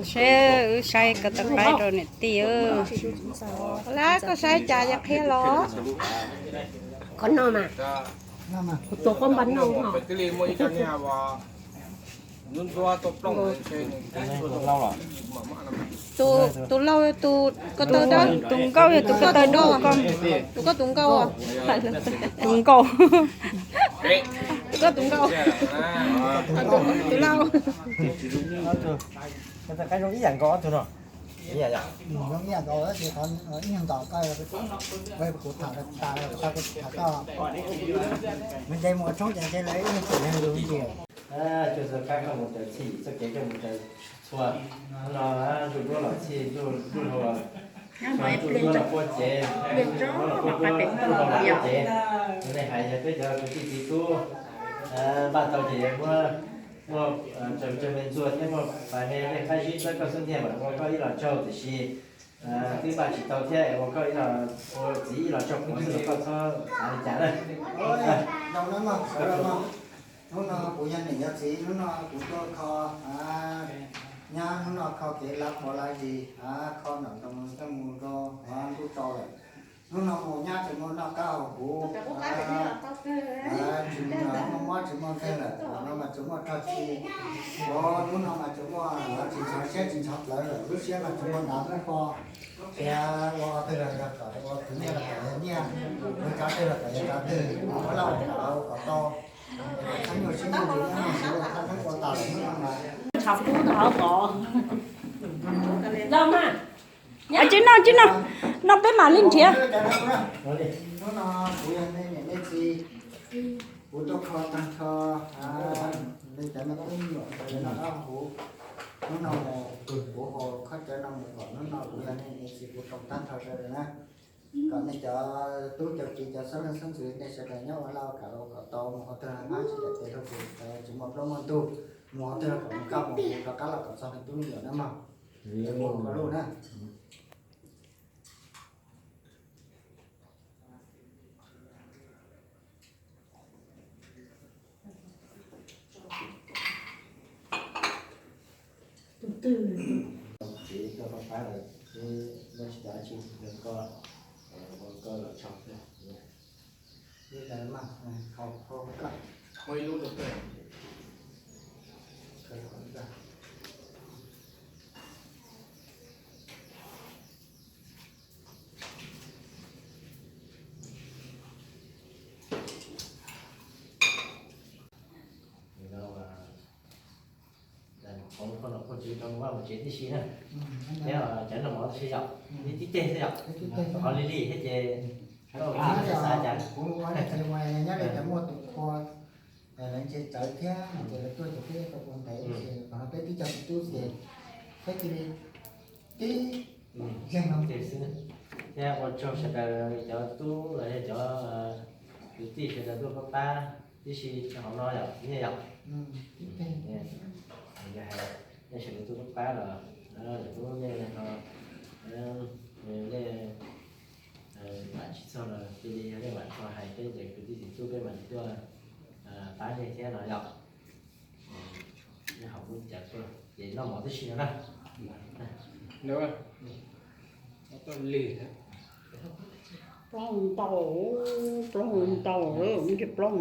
Seb wb saib koj tau qaib rau niam tij. Lab, koj saib cas yog qhia los? Qhov no mas, kuv tua pob npas no. Tus lauj, tus ko taw dawb, tus nkauj yog tus ko taw dawb, tus ko tus nkauj, tus nkauj, tus ko tus nkauj, tus lauj. Koj tau qaib zoo ib yam nkaus ob tug no. Ib yam nkaus, ib yam nkaus, ib yam nkaus, kuv tham tas, kuv tham koj, nws nce mus tshoob ces nce lawv ib yam nkaus. Cuag txoj kab koj mus raws txhij, txoj kev koj mus raws txhua. Hnub no ntuj duab los txhij, ntuj hlauv los, ntuj duab los puag cev, ntuj duab los puag duab, ntuj hlauv los puag cev. Nej hais yog peb cov kwv tij txiv tub npaj tau ces muab, muaj tsaws me ntxuag thiab muaj pais me nej qab zib txawb koj xub ntiag mas ua koj ib los tsaug, tiam sis twb npaj tsis tau thiab es ua koj ib los, ua txiv ib los tsaug quav xwb los koj txhob xav li cas na. Hnub no kuv yog niam yog txiv, hnub no kuv tuaj kho, nyab hnub no kho kev lav qhuav lav zis, kho nram nroog coj mus rau ntuj tsaus lawm. Hnub no mus nyab tseem muaj noj qab haus huv, tsis muaj mob tsis muaj nkeeg lawm, no mas tseem muaj rog tsi, hnub no mas tseem muaj tsis ntxhov siab tsis ntxhov plawv lawm, lub siab mas tseem muaj dav muaj pog. Ua twg los yog kom ua kwv, nyiaj los kom yog nyiaj, ua tsav twg los kom yog tsav twg, ua laj ua kam los kom tau. Txhob nyuaj siab nyuaj ntsws, nyuaj siab ua thaj neeb ua tas lawm hnub no mas. Tsis noj, tsis noj, noj peb mam li nrhiav. Hnub no kuv yog nej niam nej txiv, kuv tuaj kho tag nrho nej cov me tub me nyuam ntawd noj qab huv. Hnub no kuv haus khaub cawv no mus kom hnub no kuv yog nej niam nej txiv kuv roos tag nrho sawv daws na. Kom nej cov tub cov kiv cov xeeb leej xeeb ntxwv nej sawv daws nyob ua laj ua kam los kom tau, mus qhov twg los pab tsis tau tes hluas tus, tsis muaj plaub muaj ntug, mus qhov twg los kom mus kaj mus huv rov qab los kom txog nej tub me nyuam na mog. Ua luj na. Tsev koj pab pab lawm, muab tsis tau dab tsi rau koj, ua koj los tsaug xwb. Li ntawd mas, khau khau koj. Khau ib lub rau koj. Khau khau koj. Hauv koj los koj tsev rau mus vaj mus tsev tib si na. Thiab cov noj mov tib si yom, tib tib teg xwb yom. Qhov li li thiab ces koj tsis xav cas. Kuv ua nyob li cas muaj tus qhua, lawv nce tsawv thiab ces lawv tuaj ces peb tau ua ntev ces qhov no peb twb cog tsis tub ces peb cia li tib zeeg no. Thiab ua tsaug sawv daws cov tub los yog cov kwv tij sawv daws tuaj pab pab tib si hauv no yom, nej yom. Yog hais nej sawv daws tuaj pab pab los lawm lub nej no, nej mam tsis txog los cia li yog nej mam txog hais peb ces kwv tij txiv tub peb mam li tuaj pab nej thiab no yom. Nej haus lub cas tuaj ces noj mov tib si no na. Plaub ntau, plaub ntau, nce plaub.